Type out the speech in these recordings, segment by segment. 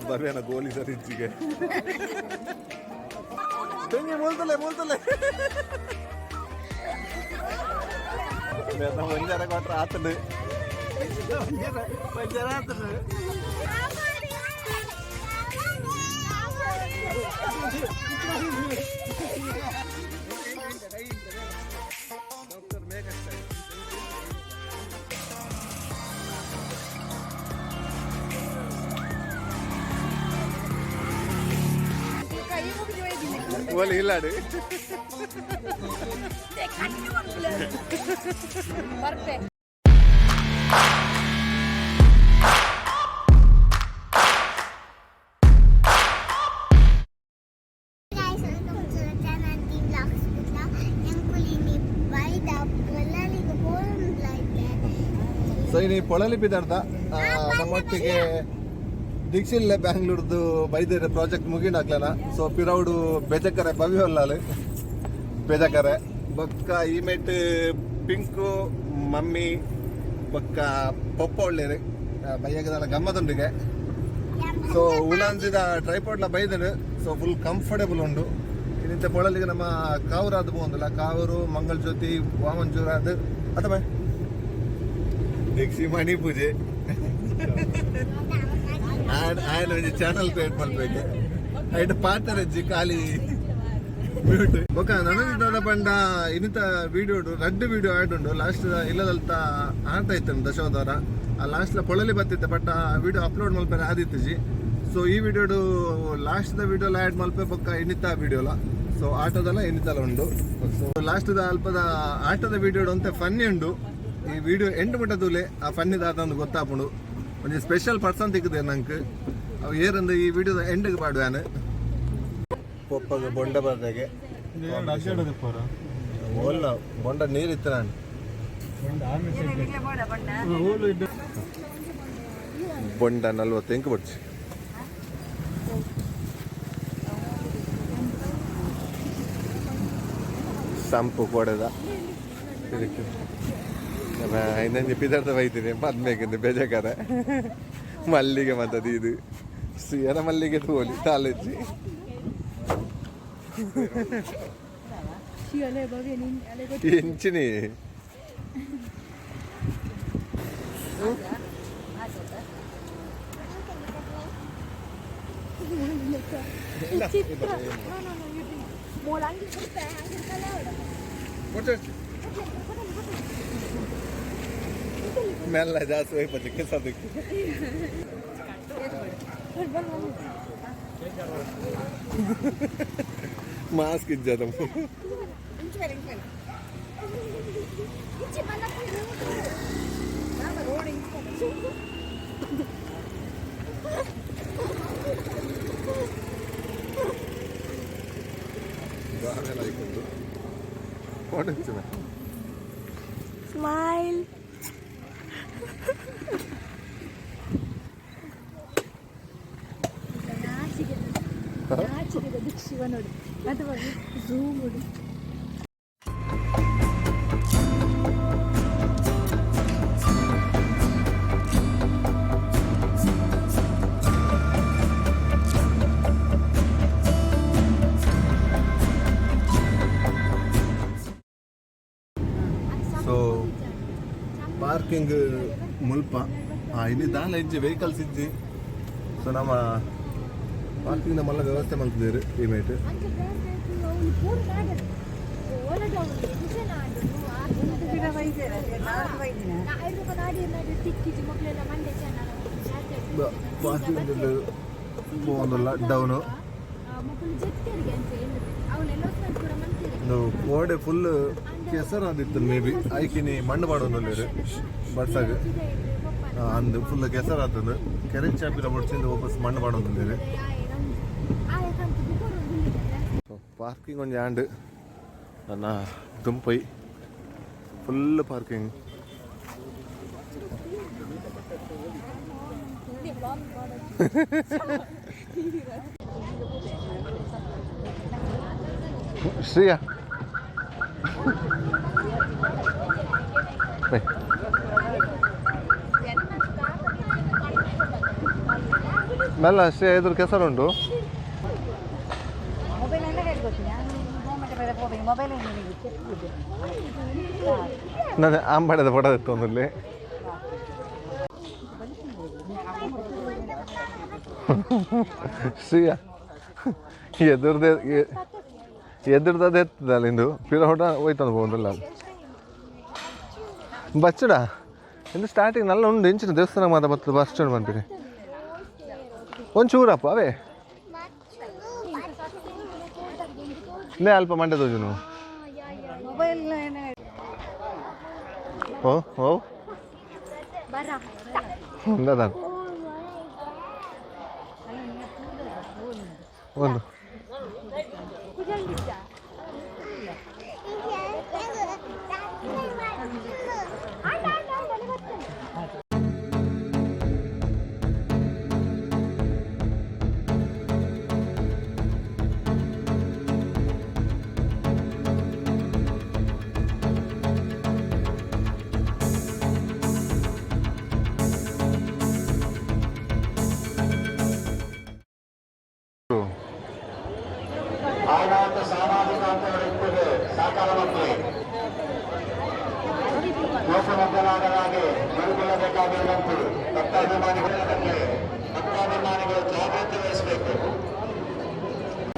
ಭವ್ಯನ ಗೋಲಿ ಸರ್ ಇಜ್ಜಿಗೆ ತೆಂಗಿ ಮೂಲ್ತಲೆ ಮೂಲ್ತಲೆ ಒಂಜರ ಕೊಟ್ರ ಆತಂಡು ಒಂಜರ ಆತಂಡು. ಒಲಿ ಇಲ್ಲಾಡು. ಬರ್ಪೆ. Guys, welcome to the channel Team Vlogs Kudla. ಎಂಕುಲಿನಿ ಬೈದ ಪೊಲಲಿಗೆ ಪೋಲುಂಡ್ಲೈತೆ. ಸೊ ಇನಿ ಪೊಳಲಿ ಬಿದರ್ದ ನಮ್ಮೊಟ್ಟಿಗೆ ದೀಕ್ಷಿಲ್ಲೆ ಬ್ಯಾಂಗ್ಳೂರ್ದು ಬೈದೇರೆ ಪ್ರಾಜೆಕ್ಟ್ ಮುಗಿನಾಕ್ಲನ. ಸೊ ಪಿರೌಡು ಬೇಜಕರೆ ಭವ್ಯ ಹೊಲ್ಲಾಲು ಬೇಜಕರೆ ಬೊಕ್ಕ ಈಮೆಟ್ ಪಿಂಕು ಮಮ್ಮಿ ಬೊಕ್ಕ ಪೊಪ್ಪ ಒಳ್ಳೇರು ಬೈಯಗದಲ್ಲ ಗಮ್ಮತುಂಡಿಗೆ. ಸೊ ಉಲಾಂಜಿದ ಟ್ರೈಪಾಡ್ಲ ಬೈದನು. ಸೊ ಫುಲ್ ಕಂಫರ್ಟೇಬಲ್ ಉಂಡು. ಇನ್ನಿಂತ ಪೊಳಲಿಗೆ ನಮ್ಮ ಕಾವೂರು ಪೋಂದಿಲ್ಲ, ಕಾವೂರು, ಮಂಗಲ್ ಜ್ಯೋತಿ, ವಾಮಂಜೂರ್ ಅದು ಅಥವಾ ದೀಕ್ಷಿ ಮಣಿ ಪೂಜೆ ಆಯನ ಒಂಜಿ ಚಾನಲ್ ಕ್ರಿಯೇಟ್ ಮಲ್ಪೇಕೆ ಐಟ್ ಪಾತರಜ್ಜಿ ಖಾಲಿ ಮ್ಯೂಟ್. ಬೊಕ ನನಗೆ ದಾದ ಪಂಡ ಇನ್ನಿತ ವಿಡಿಯೋ ರಡ್ಡ್ ವಿಡಿಯೋ ಆಡ್ ಉಂಡು. ಲಾಸ್ಟ್ ಇಲ್ಲದಲ್ತ ಆಟ ಇತ್ತು ದಶಾವತಾರ, ಆ ಲಾಸ್ಟ್ ಪೊಳಲಿ ಬತ್ತಿತ್ತೆ, ಬಟ್ ಆ ವಿಡಿಯೋ ಅಪ್ಲೋಡ್ ಮಲ್ಪೆರೆ ಆದಿತ್ತಿಜಿ. ಸೊ ಈ ವಿಡಿಯೋಡು ಲಾಸ್ಟ್ the video add ಮಲ್ಪೆ ಬೊಕ್ಕ ಇನ್ನಿತ ವಿಡಿಯೋಲ. ಸೊ ಆಟದಲ್ಲ ಇನ್ನಿತಲ ಉಂಡು. ಸೊ ಲಾಸ್ಟ್ ದ ಅಲ್ಪದ ಆಟದ ವಿಡಿಯೋ ಒಂತೆ ಫನ್ನಿ ಉಂಡು. ಈ ವಿಡಿಯೋ ಎಂಡ್ ಮುಟ್ಟ ತೂಲೆ, ಆ ಫನ್ನಿ ದಾದ ಒಂದು ಗೊತ್ತಾಪುಂಡು. ಒಂಜಿ ಸ್ಪೆಷಲ್ ಪರ್ಸನ್ ತಿಕ್ಕುದೆ ನಂಕ್. ಅವು ಏರಂದು ಈ ವಿಡಿಯೋದ ಎಂಡ್ಗೆ ಪಾಡುವಾನು. ಪೊಪ್ಪಗ ಬೊಂಡ ಬರ್ದಾಗೆ ಓಲ್ಲ ಬೊಂಡ ನೀರಿತ್ತು ನಾನು. ಬೊಂಡ 40 ಎಂಕ್ ಬಡ್ಚಿ. ಸಂಪು ಕೊಡದ ಇದಕ್ಕೆ ಇನ್ನೊಂದು ಪಿದರ್ದ ಬೈತೀನಿ ಪದ್ಮೇಕಿಂದು ಬೇಜಾಕರೆ ಮಲ್ಲಿಗೆ ಮತ್ತದು ಇದು ಸಿಯನ ಮಲ್ಲಿಗೆ ತೋಲಿ ತಾಲೆಜ್ಜಿ. ಎಂಚಿನಿ. ಚಿತ್ರ. No, no, no, you drink. ಮೋಲ ಅಂಗಿ ಕೊಡ್ತೆ ಅಂಗಿ ಕಲೆ. ಮೆಲ್ಲ ಜಾಸ್ತಿ ಹೋಯ್ಪತ್ತೆ ಕೆಸದಕ್ಕೆ. ಮಾಸ್ಕ್ ಇಜ್ಜದ. ಇಂಚಿ ಬಂದಪ್ಪ. ರೋಡ್ ಇಂಚಿ. ಸ್ಮೈಲ್. ನಾಚಿಗೆ ನಾಚಿಗೆ ಶಿವ ನೋಡಿ ಅಥವಾ ಝೂಮ್ ನೋಡಿ. ಸೊ ಪಾರ್ಕಿಂಗ್ ಮುಲ್ಪ ಇಲ್ಲಿ ದಾಲ ಇಜ್ಜಿ, ವೆಹಿಕಲ್ಸ್ ಇಜ್ಜಿ. ಸೊ ನಮ್ಮ ಪಾರ್ಕಿಂಗ್ ಮಲ್ಲ ವ್ಯವಸ್ಥೆ ಮಲ್ತಿದ್ದೇವೆ ಈ ಮೇಟ್. ಅಂಚ ಅವ್ನು ಪೂರ ನಾಡದು ಓಲಡ ಅವನು ನಾಡಿ ನಾಡಿ ತಿಕ್ಕಿಜಿ ಮಕ್ಕಳೆಲ್ಲ ಮಂಡೆ ಚೆನ್ನ. ಪಾರ್ಕಿಂಗ್ ಪೋಂದುಲ್ಲ ಡೌನು. ಮಕ್ಕಳು ಜೊತೆಗೆ ಅಂತ ಅವಳೆಲ್ಲ ಪೂರ ಮಂತಿರಿ. ಕೋಡೆ ಫುಲ್ ಕೆಸರಾದಿತ್ತು ಮೇ ಬಿ. ಐಕಿನಿ ಮಣ್ಣು ಪಾಡೊಂದುಲ್ಲೆರ್ ಬಡ್ಸಾಗ ಅಂದು ಫುಲ್ ಕೆಸರಾತಂದು ಕೆರೆ ಚಾಪಿಲ ಬಡ್ಚಿಂದ ವಾಪಸ್ ಮಣ್ಣು ಪಾಡೊಂದುಲ್ಲೆರ್. ಪಾರ್ಕಿಂಗ್ ಒಂಜಿ ಆಂಡ್ ನನ್ನ ದುಂಪೈ ಫುಲ್ ಪಾರ್ಕಿಂಗ್. ಶ್ರೀಯಾ ಬೈ. ಮೆಲ್ಲ ಅಷ್ಟೇ ಎದುರು ಕೆಸರುಂಟು. ನಾನು ಆಂಬಾಡದ ಫೋಟೋ ಎತ್ತೊಂದಿಲ್ಲಿ. ಶ್ರೀಯ ಎದುರ್ದೆ ಎದುರ್ದದ ಎತ್ತದಲ್ಲ ಇಂದು ಪಿರ ಹೊಡ ಹೋಯ್ತಂದು ಹೋದಲ್ಲ ಬಚ್ಚಡ. ಇಂದು ಸ್ಟಾರ್ಟಿಂಗ್ ನಲ್ಲ ಉಂಡು ಇಂಚಿನ ದೇವಸ್ಥಾನ ಮಾತ್ರ ಬರ್ತದೆ. ಬಸ್ ಸ್ಟ್ಯಾಂಡ್ ಬಂತೀರಿ ಒಂಚೂರಪ್ಪ ಅವೇ ನೇ ಅಲ್ಪ ಮಂಡ್ಯ ತೋಜುನು. ಓ ಓ ಉಂದದ ಒಂದು.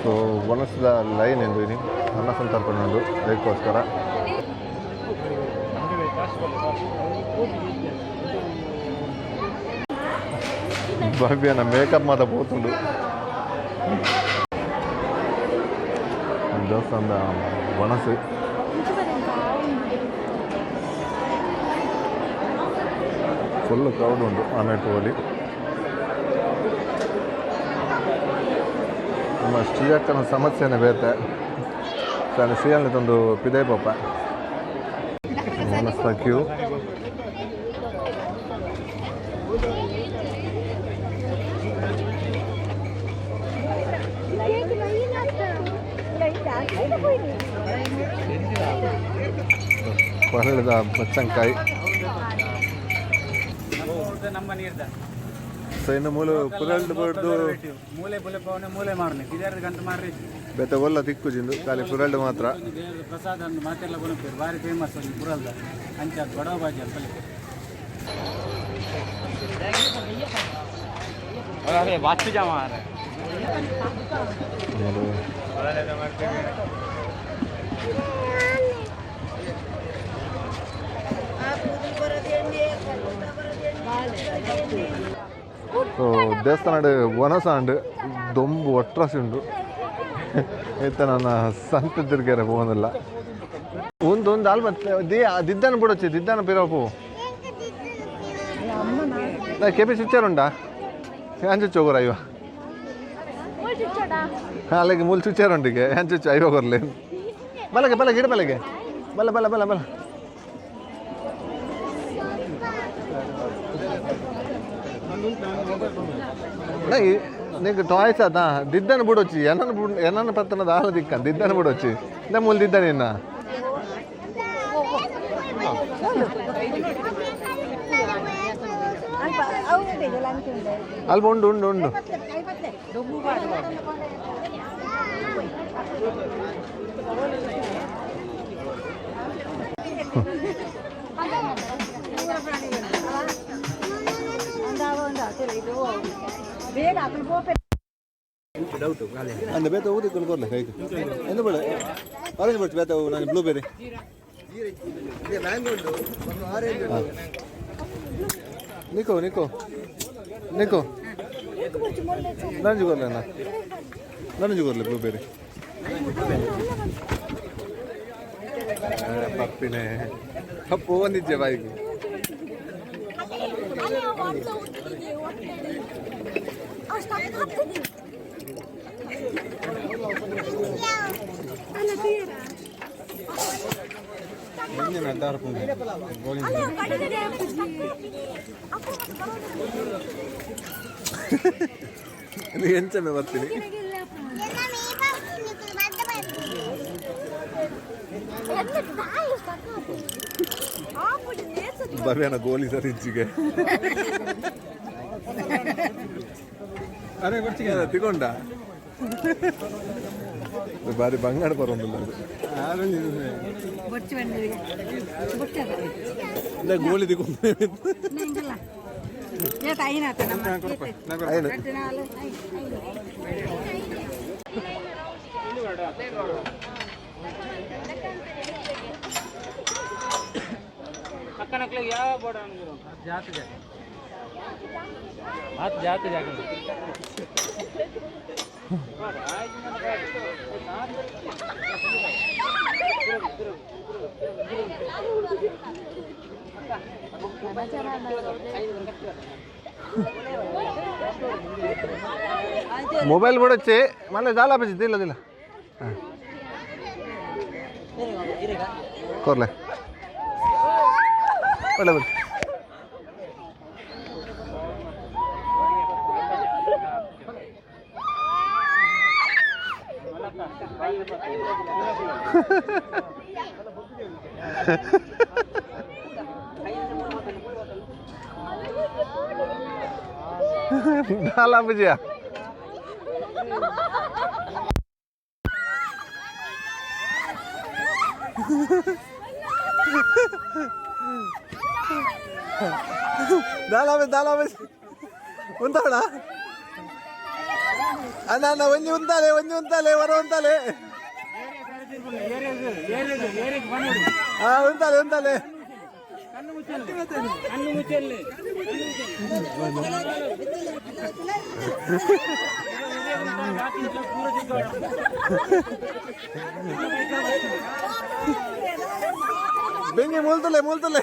ಸೊ ಒಣಸಿದ ಲೈನ್ ಎಂದು ಇನಿ ಅನ್ನ ಸಂತರ್ಪಣೆ ಉಂಟು, ಅದಕ್ಕೋಸ್ಕರ. ಭವ್ಯನ ಮೇಕಪ್ ಮಾತ್ರ ಪೋತುಂಡು. ದೇವಸ್ಥಾನದ ಒಣಸು ಫುಲ್ ಕ್ರೌಡ್ ಉಂಟು. ಆಮೇಲೆ ಹೋಲಿ ನಮ್ಮ ಶ್ರೀಯಕ್ಕನ ಸಮಸ್ಯೆನೇ ಬೇತೆ. ನಾನು ಶ್ರೀಯಲ್ಲಿ ತಂದು ಪಿದೆ ಪಾಪ ಮನಸ್ಸ ಕ್ಯೂ. ಪರಳಿದ ಬಚ್ಚಂಕಾಯಿ. ನಮ್ಮ ನೀರ್ದ. ಸೊ ಇನ್ನು ಮೂಲು ಪುರಲ್ಡ್ ಬೋರ್ಡು. ಮೂಲೆ ಬುಲೆ ಪವನೆ ಮೂಲೆ ಮಾರನೆ ಕಿದಾರದ ಗಂಟು ಮಾರ್ರಿ. ಬೇತೆ ಒಲ್ಲ ತಿಕ್ಕುಜಿಂದು, ಖಾಲಿ ಪುರಲ್ಡ್ ಮಾತ್ರ. ದೇವರ ಪ್ರಸಾದ ಒಂದು ಮಾತೆಲ್ಲ ಕೊನಪೇರು, ಭಾರಿ ಫೇಮಸ್ ಒಂದು ಪುರಲ್ದ ಅಂಚ ಬಡವ ಬಾಜಿ ಅಂತ. ಅರೆ ಬಾಚು ಜಮಾ. ಸೊ ದೇವಸ್ಥಾನ ವನಸಾಂಡ್ ದೊಂಬು ಒಟ್ರಾಸಿ ಉಂಡು. ಇತ್ತ ನನ್ನ ಸಂತ ತಿರ್ಗೆರೆ ಪೋವೊಂದಿಲ್ಲ. ಒಂದು ಒಂದು ಅಲ್ಪ the ದಿದ್ದಾನ ಬಿಡೊಚ್ಚಿ, ದಿದ್ದಾನ ಪಿರಪು. ಕೆಪಿ ಸ್ವಿಚ್ಚರ್ ಉಂಡಾ? ಅಂಚು ಹೋಗೋರ ಅಯ್ಯೋ ಅಲ್ಲಿಗೆ ಮೂಲ ಚುಚ್ಚಾರ ಉಂಡಿಗೆ ಅಂಚು ಅಯ್ಯೋ ಕೊರ್ಲಿ. ಬಲಗೆ ಬಲಗೆ ಇಡ ಬಲಗೆ ಬಲ ಬಲ ಬಲ ಬಲ. నీకు ಟಾಯ್ಸ್ ಆತಾ ದಿದ್ದನ ಬಿಡೊಚ್ಚಿ ಎನ್ನನ ಬುಡ್ ಎನ್ನನ ಪತ್ತನ ದಾಲ ದಿಕ್ಕ ದಿದ್ದನ ಬಿಡೊಚ್ಚಿ ಇಂದ ಮೂಲ ದಿದ್ದ ನಿನ್ನ. ಅಲ್ಪ ಉಂಡು ಉಂಡು ಉಂಡು. ಅಂದ ಬೇತ ಊದಿಕೊಂಡು ಕೊರ್ಲೆ ಕೈಗೆ ಎಂದು ಬೇಡ. ಆರೆಂಜ್ ಬರ್ತು ಬೇತ ನಾನು ಬ್ಲೂಬೆರಿ. ನಿಕೋ ನಿಕೋ ನಿಕೋ ನಂಜು ಕೊರ್ಲೆ ಅಣ್ಣ, ನಂಜು ಕೊರ್ಲೆ ಬ್ಲೂಬೆರಿ. ಪಪ್ಪಿನೇ ಪಪ್ಪು ಒಂದಿಜ್ಜೆ ಬಾಯಿಗೆ. ಎಂಚಮೆ ಬರ್ತೀನಿ. ಭವ್ಯನ ಗೋಲಿ ಸರ್ ಇಜ್ಜಿಗೆ. ತಿಕೊಂಡ ಬಾರಿ ಬಂಗಾರ ಬರೋದಿಲ್ಲ ಅದು. ಇಲ್ಲ ಗೋಲಿ ತಿಕೊಂಡು. ಐನು. ಜಾತಿ ಜಾಗ ಆತ್ ಜಾತಿ ಜಾಗ. ಮೊಬೈಲ್ ಬಿಡಚ್ಚಿ ಮಲ್ಲ ಜಾಲ ಬಜ್ಜಿ ದಿಲ್ಲ ದಿಲ್ಲ ಕೊರ್ಲೆ ಒಳ್ಳೆ ಬಿಡಿ. ದಾಲ ಬಜ್ಜಿಯಾ? ದಾಲ ದಾಲ ಉಂತಾಳ ಅಣ್ಣ ಅಣ್ಣ, ಒಂಜಿ ಉಂತಾಲೆ, ಒಂಜಿ ಉಂತಾಲೆ, ವರ ಉಂತಾಲೆ. ಹಾ, ಉಂತಾಲೆ ಉಂತಾಲೆ. ಕಣ್ಣು ಮುಚ್ಚಲ್ಲಿ. ಬೆಂಕಿ ಮುಲ್ತಲೆ ಮುಲ್ತಲೆ.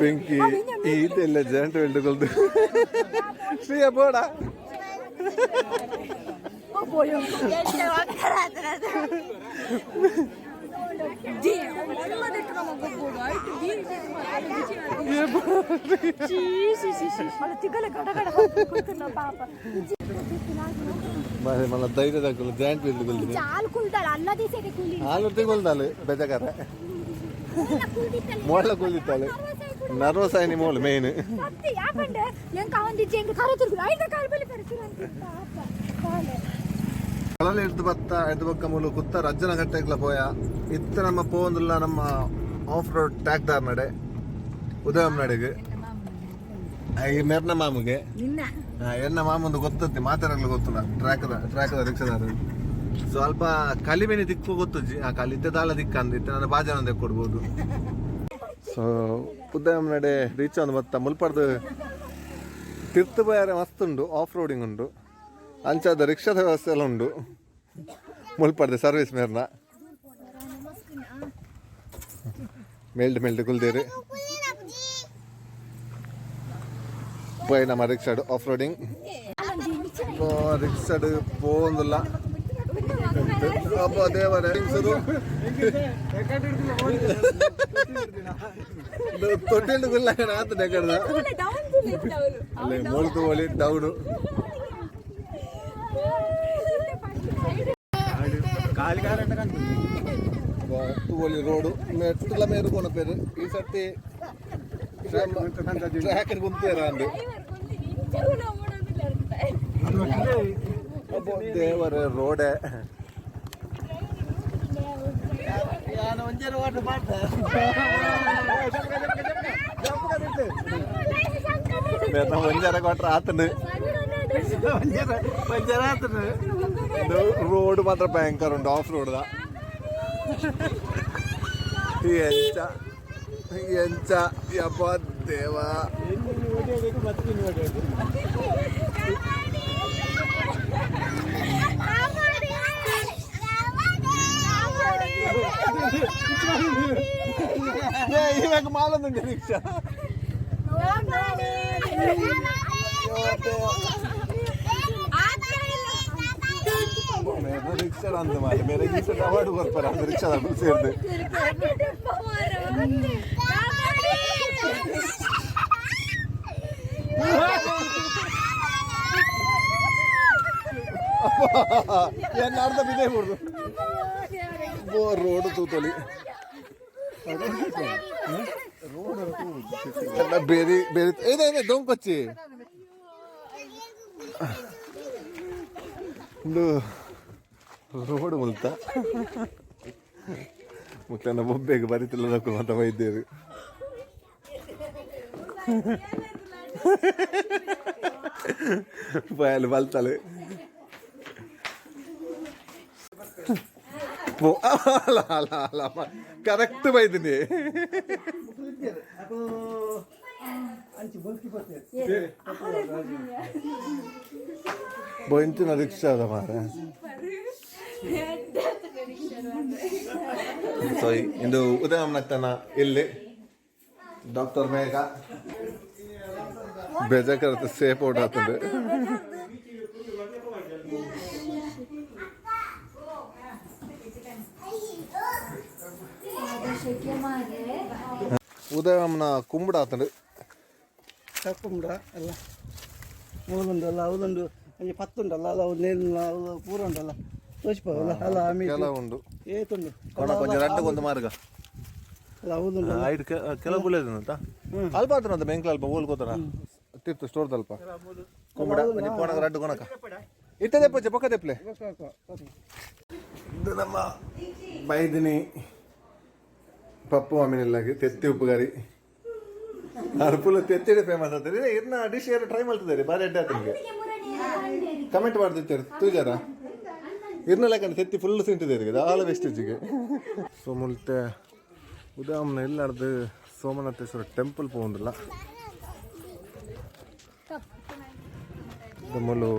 ಬೆಂಕಿ ಇದೆಲ್ಲ ಜಾಯಿಂಟ್ ವೆಲ್ಡ್ಕೊಳ್ದು ಶ್ರೀಯ ಬೋಡ. ಪಾಪ. ಮಲ್ಲ ಧೈರ್ಯ ದಾಕುಲು ಜಾಯಿಂಟ್ ವೆಲ್ಡ್ಕೊಳ್ದು. ಚಾಲ್ ಕುಲ್ದಾಳ ಅಲ್ಲ ದಿಸೆಗೆ ಕುಲಿ. ಹಾಲು ತಿಗೊಳ್ದಾಳು ಬೆಜಗಾರ ಮೋಳ ಕುಲ್ದಿತ್ತಾಳೆ. Nervous ಆಯ್ನಿ ಮೋಳು main. ಸತ್ಯ, ಯಾಕಂದ್ರೆ ಎಂಕ ಅವಂದಿಜ್ಜೆ ಎಂಕ ಕರ ತಿರುಗುದು ಐದ ಕಾಲ್ ಬಲಿ ಕರೆಸಿರ ಪಾಪ ಕಾಲೆ. ಕಳಲೆ ಎಡ್ದು ಬತ್ತ ಎಡ್ದು ಬೊಕ್ಕ ಮೂಲು ಕುತ್ತ ರಜ್ಜನ ಗಟ್ಟೆಗ್ಲ ಪೋಯ. ಇತ್ತ ನಮ್ಮ ಪೋಂದುಲ್ಲ ನಮ್ಮ ಆಫ್ ರೋಡ್ ಟ್ಯಾಕ್ದಾರ್ ನಡೆ ಉದಯಂ ನಡೆಗೆ ಈ ಮೆರ್ನ ಮಾಮಗೆ. ನಿನ್ನ. ಎನ್ನ ಮಾಮಂದು ಗೊತ್ತಂತೆ, ಮಾತಾಡಗ್ಲ ಗೊತ್ತುಲ್ಲ. ಟ್ರ್ಯಾಕ್ದ ಟ್ರ್ಯಾಕ್ದ ರಿಕ್ಷಾದಾರ ಸ್ವಲ್ಪ ಕಲಿಬೇನಿ ದಿಕ್ಕು ಗೊತ್ತುಜ್ಜಿ. ಆ ಕಲಿತೆ ದಾಲ ದಿಕ್ಕ ಅಂದಿತ್ತು ನನ್ನ ಬಾಜನ ಕೊಡ್ಬೋದು. ಸೊ ಉದಯಂ ನಡೆ ರೀಚ್ ಒಂದು ಬತ್ತ ಮುಲ್ಪಡ್ದು ತಿರ್ತು ಬಯಾರೆ ಮಸ್ತ್ ಉಂಡು, ಆಫ್ ರೋಡಿಂಗ್ ಉಂಡು, ಅಂಚಾದ ರಿಕ್ಷಾದ ವ್ಯವಸ್ಥೆ ಎಲ್ಲ ಉಂಡು ಮುಲ್ಪಡ್ದೆ ಸರ್ವಿಸ್ ಮೇರ್ನ. ಮೇಲ್ಡ್ ಮೇಲ್ಡ್ ಕುಲ್ದೇರಿ ಪೋಯ್ ನಮ್ಮ ರಿಕ್ಷಾಡು ಆಫ್ ರೋಡಿಂಗ್ ರಿಕ್ಷಾಡು ಪೋಂದುಲ್ಲ. ಅಬ್ಬ ದೇವರೇ, ತೊಟ್ಟಿಲ್ಡು ಗುಲ್ಲ ಆತ ನೆಗಡ್ದ ಅಲ್ಲೇ ಮೋಳ್ತು ಒಲಿ ಡೌನು. ತೂವೊಲಿ ರೋಡು ಮೆಟ್ಟಲ ಮೇರು ಕೊನಪೇರು. ಈ ಸರ್ತಿ ಟ್ರ್ಯಾಕ್ ಗುಂತೇರ ಅಂದು. ಅಬ್ಬ ದೇವರೇ, ರೋಡೆ. ಒಂಜರ ಕೊಟ್ರ ಆತನು ರೋಡ್ ಮಾತ್ರ ಭಯಂಕರ ಉಂಟು ಆಫ್ ರೋಡ್ the. ಎಂಚ ಎಂಚ ಯಪ್ಪ ದೇವ. ಇವಾಗ ಮಾಲೊಂದುಂಟು ರಿಕ್ಷಾ. ರಿಕ್ಷಾ ಅಂದ ಮಾಲೆ ಮೇರೆ ಈ ಸಲ ಅವಾರ್ಡ್ ಕೊರ್ಪಾರ ಅಂದ ರಿಕ್ಷಾದ ಸೇರ್ದು. ಏನ್ ಅರ್ಧ ಬಿದ್ದೇ ಬಿಡ್ದು. ರೋಡ್ ತೂತೊಲಿ ಬೇರೆ ಬೇರೆ ಇದೆ ಇದೆ ದೊಂಕೊಚ್ಚಿ ಒಂದು ರೋಡ್ ಮುಲ್ತ ಮಕ್ಕಳನ್ನ ಬೊಬ್ಬೆಗೆ ಬರಿತಿಲ್ಲ ಅಂತ ವೈದ್ಯರು. ಬಯಲು ಬಲ್ತಲೆ ಅಲ್ಲ ಅಲ್ಲ ಅಲ್ಲ, ಕರೆಕ್ಟ್ ಬೈದಿನಿ. ಬೊಂಚಿನ ರಿಕ್ಷಾದ ಮಾರ. ಸಾರಿ, ಇಂದು ಉದಯಂನಕ್ತನ ಇಲ್ಲಿ ಡಾಕ್ಟರ್ ಮೇಘ ಬೇಜಾಕರತ್ತೆ ಸೇಫ್ ಔಟ್ ಆಗ್ತದೆ. ಉದಯಂನ ಕುಂಬುಡ ಆತಂಡು. ಕುಂಬುಡ ಅಲ್ಲ, ಮೂಲುಂಡಲ್ಲ, ಅವಲುಂಡು, ಒಂಜಿ ಪತ್ತುಂಡಲ್ಲ, ಅಲ್ಲ, ಅವು ನೇಲ್ ಅವು ಪೂರ ಉಂಡಲ್ಲ, ತೋಚ್ಪಾವಲ್ಲ ಅಲ್ಲ, ಆಮೇಲೆ ಕೆಲವು ಉಂಡು. ಏತುಂಡು. ಕೊಣ ಕೊಂಚ ರಡ್ಡು ಕೊಂದು ಮಾರ್ಗ. ಅಲ್ಲ, ಅವಲುಂಡು. ಐಟ್ ಕೆಲವು ಬುಲೇದಂತ ಅಲ್ಪ ಆತನ ಬೆಂಕ್ಲ ಅಲ್ಪ ಓಲ್ ಕೋತರ ತಿರ್ತು ಸ್ಟೋರ್ ಅಲ್ಪ ಕುಂಬುಡ ಒಂಜಿ ಪೋಣಗ ರಡ್ಡು ಕೊನಕ ಇಟ್ಟದೆ ಪೊಚ್ಚೆ ಪೊಕ್ಕ ತೆಪ್ಲೆ. ಇದು ನಮ್ಮ ಬೈದಿನಿ ಪಪ್ಪು ಮಾಮಿನಿಲ್ಲಾಗಿ ತೆತ್ತಿ ಉಪ್ಪುಗಾರಿ ಅರ್ಪುಲ ತೆತ್ತಿಡೆ ಫೇಮಸ್ ಆಗ್ತದೆ. ಇರ್ನ ಡಿಶ್ ಯಾರು ಟ್ರೈ ಮಾಡ್ತಿದ್ದಾರೆ, ಬಾರಿ ಅಡ್ಡ ಆತನಿಗೆ. ಕಮೆಂಟ್ ಮಾಡ್ತಿರ್ತಾರೆ ತೂಜಾರ ಇರ್ನ ಲೆಕ್ಕಂಡು ತೆತ್ತಿ ಫುಲ್ ತಿಂತಿದ್ದಾರೆ ದಾಲ ವೆಸ್ಟೇಜಿಗೆ. ಸೊ ಮುಲ್ತೆ ಉದಾಮನ ಇಲ್ಲಾರ್ದು ಸೋಮನಾಥೇಶ್ವರ ಟೆಂಪಲ್ ಪೋಂದಿಲ್ಲ. ಮುಲು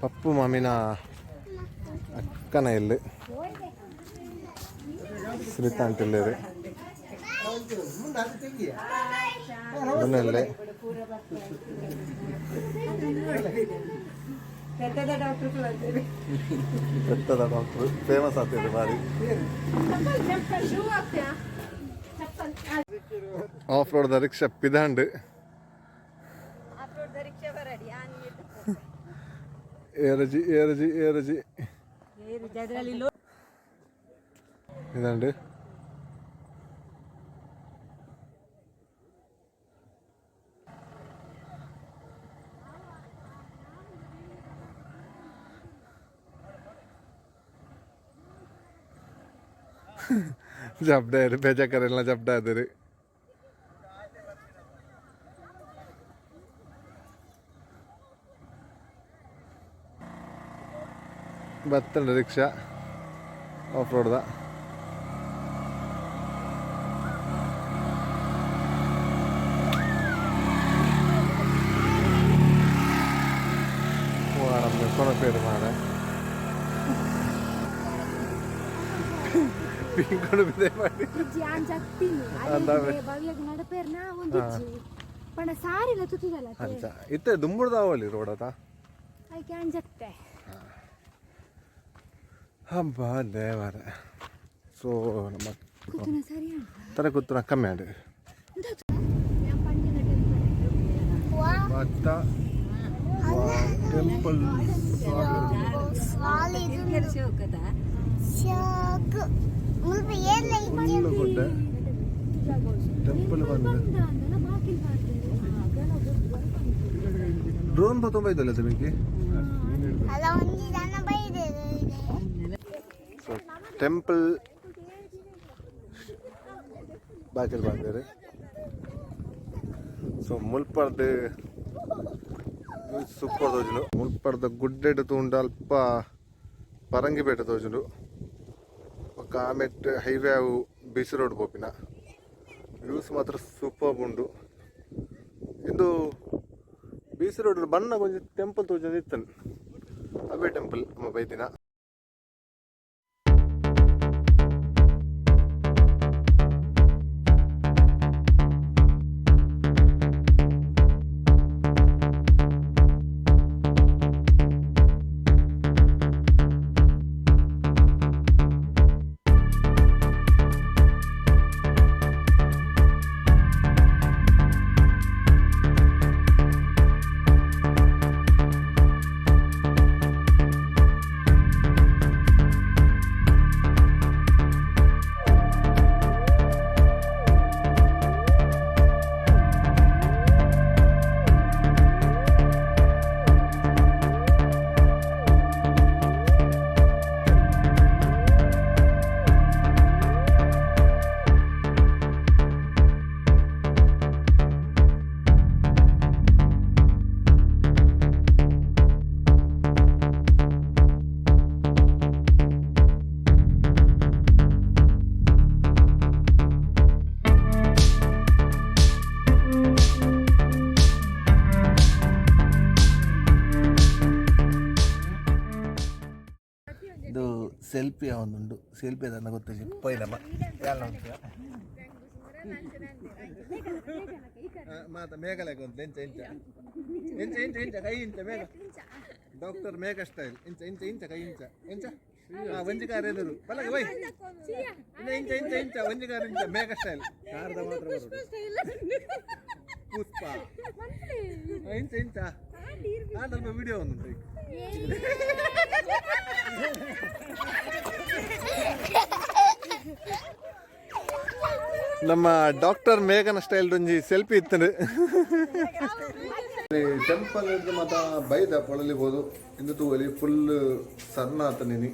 ಪಪ್ಪು ಮಾಮಿನ ಅಕ್ಕನ ಇಲ್ಲಿ ಸುನೀತಾ ಅಂಟಿಲ್ಲೇರಿ ಮನೆಯಲ್ಲೇ. ಬೆಟ್ಟದ ಡಾಕ್ಟರ್ ಫೇಮಸ್ ಆಗ್ತಿದೆ ಬಾರಿ. ಆಫ್ ರೋಡ್ ರಿಕ್ಷಾ ಪಿದಾಂಡ್ ಏರಜಿ ಏರಜಿ ಏರಜಿ ಇದಂಡು. ಜಬ್ಡಾಯರು ಬೇಜಾಕರೆಲ್ಲ ಜಬ್ಡಾದರು. ಬತ್ತಂಡ ರಿಕ್ಷಾ ಆಫ್ ರೋಡ್ದ. ಕೊನಪೇರು ಮಾರ ಪಿಂಕೊಂಡು ಬಿದೆ ಮಾಡಿ. ಇಜ್ಜಿ ಆನ್ ಜತ್ತಿನಿ. ಭವ್ಯಗ್ ನಡಪೇರ್ನ ಒಂದಿಜ್ಜಿ ಪಂಡ ಸಾರಿಲ ತುತುದಲ್ಲ. ಅಂಚ ಇತ್ತೆ ದುಂಬುಡ್ದಾವಲ್ಲಿ ರೋಡ್ ಅತ. ಐಕೆ ಆನ್ ಜತ್ತೆ. ಹಬ್ಬ ದೇವರ. ಸೊ ನಮ್ಮ ಕೂತುನ ಸರಿ ಅಂಡ. ತರ ಕೂತುನ ಕಮ್ಮಿ ಆಂಡ್. ಭತ್ತ ಟೆಂಪಲ್. ಫುಲ್ ಗುಡ್ಡೆ ಟೆಂಪಲ್ ಬಂದು. ಡ್ರೋನ್ ತುಂಬ ಇದಲ್ಲ ಬೆಂಕಿ. ಅಲ್ಲ, ಒಂಜಿ ಜನ ಬೈದೆ. ಸೊ ಟೆಂಪಲ್ ಬಾಕಿಲ್ ಬಂದಿರಿ. ಸೊ ಮುಲ್ಪರ್ದು ಸೂಪರ್ ತೋಜುಂಡು. ಮುಲ್ಪರ್ದ ಗುಡ್ಡೆಡ್ ತೂಂಡ ಅಲ್ಪ ಪರಂಗಿಪೇಟೆ ತೋಜುಂಡು. ಬೊಕ್ಕ ಆಮೆಟ್ ಹೈವೇ ಅವು ಬಿಸಿ ರೋಡ್ ಪೋಪಿನ. ವ್ಯೂಸ್ ಮಾತ್ರ ಸೂಪರ್ ಉಂಡು. ಇಂದು ಬೀಸಿ ರೋಡ್ ಬಣ್ಣ ಕೊಂಚ ಟೆಂಪಲ್ ತೋಜೊಂದು ಇತ್ತನ್. ಅವೇ ಟೆಂಪಲ್ ನಮ್ಮ ಬೈದಿನ. ಸೆಲ್ಫಿ ಒಂದುಂಡು. ಸೆಲ್ಫಿ ಅದನ್ನ ಗೊತ್ತಿಲ್ಲ ಪೋಯಿನಮ್ಮ. ಮಾತ ಮೇಘಲಕ್ಕೆ ಒಂದು ಎಂಚ ಎಂಚ ಎಂಚ ಎಂಚ ಎಂಚ ಕೈ ಇಂಚ ಮೇಘ ಡಾಕ್ಟರ್ ಮೇಘ ಸ್ಟೈಲ್ ಇಂಚ ಇಂಚ ಇಂಚ ಕೈ ಇಂಚ ಎಂಚ. ಹಾ, ಒಂಜಿ ಕಾರ್ ಎದುರು ಬಲಗೆ ಬೈ ಇನ್ನು ಇಂಚ ಇಂಚ ಇಂಚ ಒಂಜಿ ಕಾರ್ ಇಂಚ ಮೇಘ ಸ್ಟೈಲ್ ಪುಷ್ಪ. ಹಾ, ಇಂಚ ಇಂಚ ಆಂಡಲ್ಪ ವಿಡಿಯೋ ಒಂದುಂಟು ಈಗ. ನಮ್ಮ ಡಾಕ್ಟರ್ ಮೇಘನ ಸ್ಟೈಲ್ ಒಂಜಿ ಸೆಲ್ಫಿ ಇತ್ತು. ಟೆಂಪಲ್ ಹಿಡ್ದು ಮಾತ ಬೈದ ಪೊಳಲಿಬೋದು ಇಂದು ತೂವಲಿ ಫುಲ್ ಸಣ್ಣ ಆತ ನೀನಿ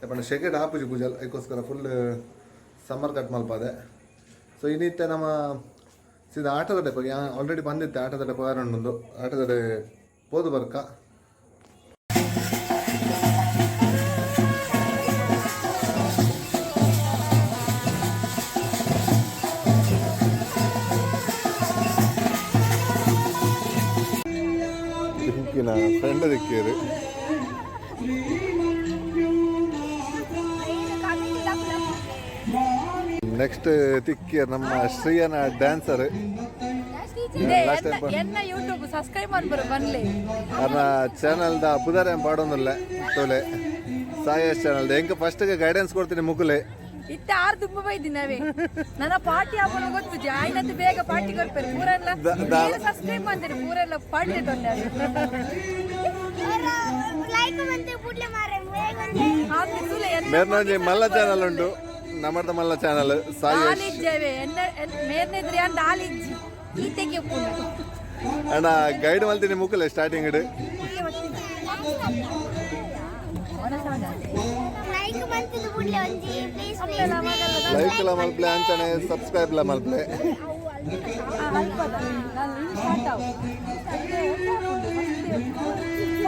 ಪಂಡ ಶೆಕೆಡ್ ಆಪುಜಿ ಗುಜಲ್ ಅದಕ್ಕೋಸ್ಕರ ಫುಲ್ ಸಮ್ಮರ್ ಕಟ್ ಮಲ್ಪಾದೆ. ಸೊ ಇನ್ನಿತ್ತೆ ನಮ್ಮ ಸೀದಾ ಆಟೋದಡೆ ಹೋಗಿ, ಆಲ್ರೆಡಿ ಬಂದಿತ್ತೆ ಆಟೋದಡೆ ಪೋಯಾರುಂಡು, ಆಟೋದಡೆ ಪೋದು ಬರ್ಕ. ಪಿಂಕಿನ ಫ್ರೆಂಡ್ ದಿಕ್ಕೇರು. ನೆಕ್ಸ್ಟ್ ತಿಕ್ಕಿಯರ್ ನಮ್ಮ ಶ್ರೀಯನ ಡ್ಯಾನ್ಸರ್. ಲಾಸ್ಟ್ ಟೈಮ್ ಎನ್ನ ಯೂಟ್ಯೂಬ್ ಸಬ್ಸ್ಕ್ರೈಬ್ ಮಾಡ್ಬಾರ ಬನ್ಲಿ. ಅರ್ನ ಚಾನಲ್ದ ಪುದಾರ ಪಾಡೊಂದಿಲ್ಲ ತೋಲೆ, ಸಾಯಸ್ ಚಾನಲ್ದ. ಎಂಕ ಫಸ್ಟ್ಗೆ ಗೈಡೆನ್ಸ್ ಕೊಡ್ತೀನಿ ಮುಕುಲೆ. ಇತ್ತ ಆರು ತುಂಬ ಬೈದಿನವೇ ನನ್ನ ಪಾರ್ಟಿ ಆಪಣ ಗೊತ್ತು ಆಯ್ನದ್ದು ಬೇಗ ಪಾರ್ಟಿ ಕೊಡ್ತಾರೆ ಪೂರೆಲ್ಲ. ಸಬ್ಸ್ಕ್ರೈಬ್ ಮಾಡ್ತಾರೆ ಪೂರೆಲ್ಲ ಪಾರ್ಟಿ ತೊಂದರೆ. ಲೈಕ್ ಮಂತೆ ಬುಡ್ಲೆ ಮಾರೆ ಬೇಗ ಒಂಜಿ. ಮೇರ್ನೊಂಜಿ ಮಲ್ಲ ಚಾನಲ್ ಉಂಟು ನಮ್ಮದ ಮಲ್ಲ ಚಾನಲ್ ಸಾಯಸ್. ಆಲಿಜ್ಜವೆ ಎನ್ನ ಮೇರ್ನೆದ್ರಿ ಅಂತ ಆಲಿಜ್ಜಿ ಈತೆಗೆ ಪೂನ. ಅಣ್ಣ ಗೈಡ್ ಮಲ್ತೀನಿ ಮುಕುಲೆ ಸ್ಟಾರ್ಟಿಂಗ್ ಇಡು. ಲೈಕ್ ಮಂತೆ ಬುಡ್ಲೆ ಒಂಜಿ, ಪ್ಲೀಸ್ ಪ್ಲೀಸ್. ಲೈಕ್ ಲ ಮಲ್ಪ್ಲೆ ಅಂಚನೆ ಸಬ್ಸ್ಕ್ರೈಬ್ ಲ ಮಲ್ಪ್ಲೆ.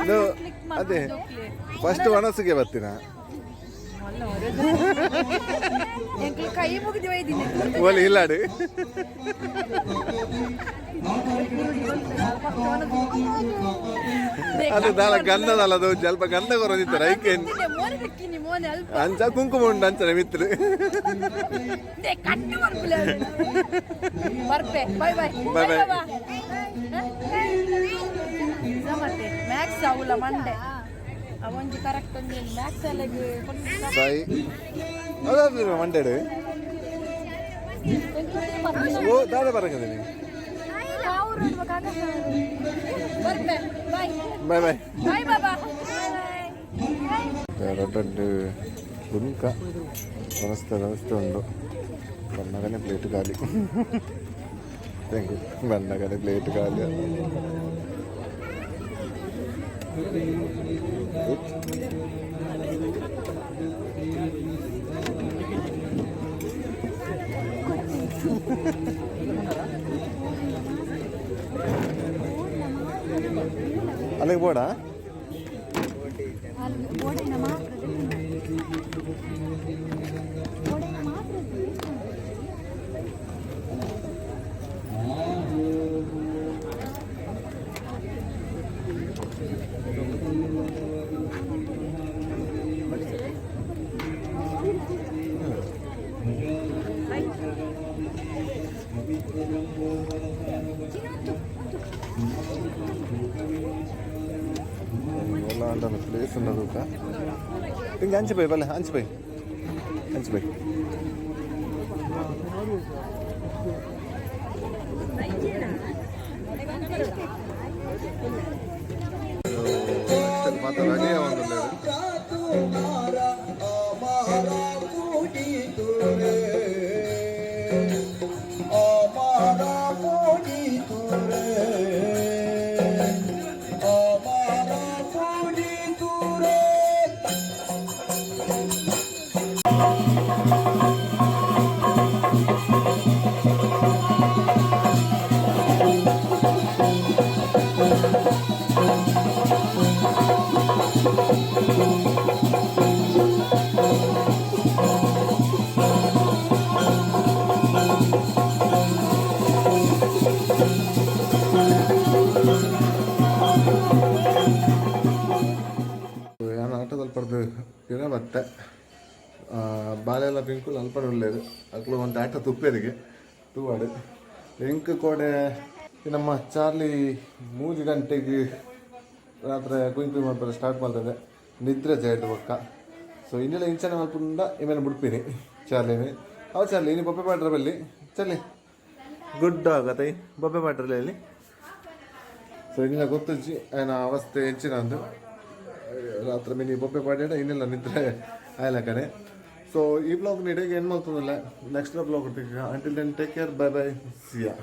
ಇದು ಅದೇ ಫಸ್ಟ್ ಒಣಸಿಗೆ ಬರ್ತೀನ. ಎಂಕ್ಲು ಕೈ ಮುಗಿದು ಒಯ್ದಿನಿ. ಒಲಿ ಇಲ್ಲಾಡು. ಅದು ದಾಲ ಗಂಧದಲ್ಲ, ಅದು ಸ್ವಲ್ಪ ಗಂಧ ಕೊರದಿತ್ತು ರೈಕೆ. ಮೋನೆ ತೆಕ್ಕಿನಿ ಮೋನೆ ಅಲ್ಪ. ಅಂಚ ಕುಂಕುಮ ಉಂಟು ಅಂಚನೆ ಮಿತ್ರ. ಕಟ್ಟು ಬರ್ಪಿಲ್ಲ ಬರ್ಪೆ, ಬಾಯ್ ಬಾಯ್. Bye bye. ಮತ್ತೆ ಮ್ಯಾಕ್ಸ್ ಅವಲ್ಲ ಮಂಡೆ ಅವೊಂಜಿ ಕರೆಕ್ಟ್ ಒಂಜಿ ಮ್ಯಾಕ್ಸ್ ಎಲ್ಲ. ಸಾಯಿ ಹೌದಾದ್ರೆ ಮಂಡೇಡು ಓ ದಾದ ಬರಂಗದಿನಿ. ಬರ್ಪೆ, ಬಾಯ್. Bye bye. ಬಾಯ್ ಬಾಬಾ. ದೊಡ್ಡ ಗುಂಕ ವ್ಯವಸ್ಥೆ ವ್ಯವಸ್ಥೆ ಉಂಟು. ಬನ್ನಗನೆ ಪ್ಲೇಟ್ ಖಾಲಿ. Thank you. ಬನ್ನಗನೆ ಪ್ಲೇಟ್ ಖಾಲಿ. ಅಲ್ಲಿಗೆ ಬೋಡ. ಅಂಡನ ಪ್ಲೇಸ್ ఉన్నದು. ಇಂಗೆ ಅಂಚೆ ಬೈ ಬಲ್ಲೆ, ಅಂಚೆ ಬೈ, ಅಂಚೆ ಬೈ. ಮಾತ ರೆಡಿ ಒಂದು. ಯಾನ್ ಆಟೋದಲ್ಲಿ ಪಡೆದು ಪಿರ ಬತ್ತೆ. ಬಾಲೆಲ್ಲ ಪಿಂಕುಲು ಅಲ್ಪನೆ ಉಲ್ಲೇರು. ಅಕ್ಲು ಒಂದು ಆಟ ತುಪ್ಪೇರಿಗೆ ತೂವಾಡು. ಎಂಕ್ ಕೋಡೆ ಈ ನಮ್ಮ ಚಾರ್ಲಿ 3 ಗಂಟೆಗೆ ರಾತ್ರಿ ಕುಯ್ ಕುಯ್ ಮಲ್ಪರೆ ಸ್ಟಾರ್ಟ್ ಮಾಡ್ತದೆ. ನಿದ್ರೆ ಜಾಯ್ತು ಬೊಕ್ಕ. ಸೊ ಇನ್ನೆಲ್ಲ ಇಂಚನೆ ಮಲ್ಪುಂಡ ಇಮೇಲೆ ಬಿಡ್ತೀನಿ ಚಾರ್ಲಿನಿ. ಅವು ಚಾರ್ಲಿ, ಇನ್ನು ಬೊಬ್ಬೆ ಪಾಡ್ರ ಬಲ್ಲಿ. ಚಾರ್ಲಿ ಗುಡ್ ಡಾಗ್ ಅತೈ. ಬೊಬ್ಬೆ ಪಾಡ್ರಲ್ಲ ಇಲ್ಲಿ. ಸೊ ಇನ್ನೆಲ್ಲ ಗೊತ್ತುಜ್ಜಿ ಆಯ್ನ ಅವಸ್ಥೆ ಹೆಚ್ಚಿನ ಅಂದು. ರಾತ್ರಿ ಮಿನಿ ಬೊಬ್ಬೆ ಪಾಡ್ಯಾಡ, ಇನ್ನೆಲ್ಲ ನಿದ್ರೆ ಆಯ್ಲ ಕಡೆ. ಸೊ ಈ ವ್ಲಾಗ್ ನೀಡಿಗೆ ಏನು ಮಾಡ್ತದಲ್ಲ, next vlog. Until then, take care, bye bye, see ya.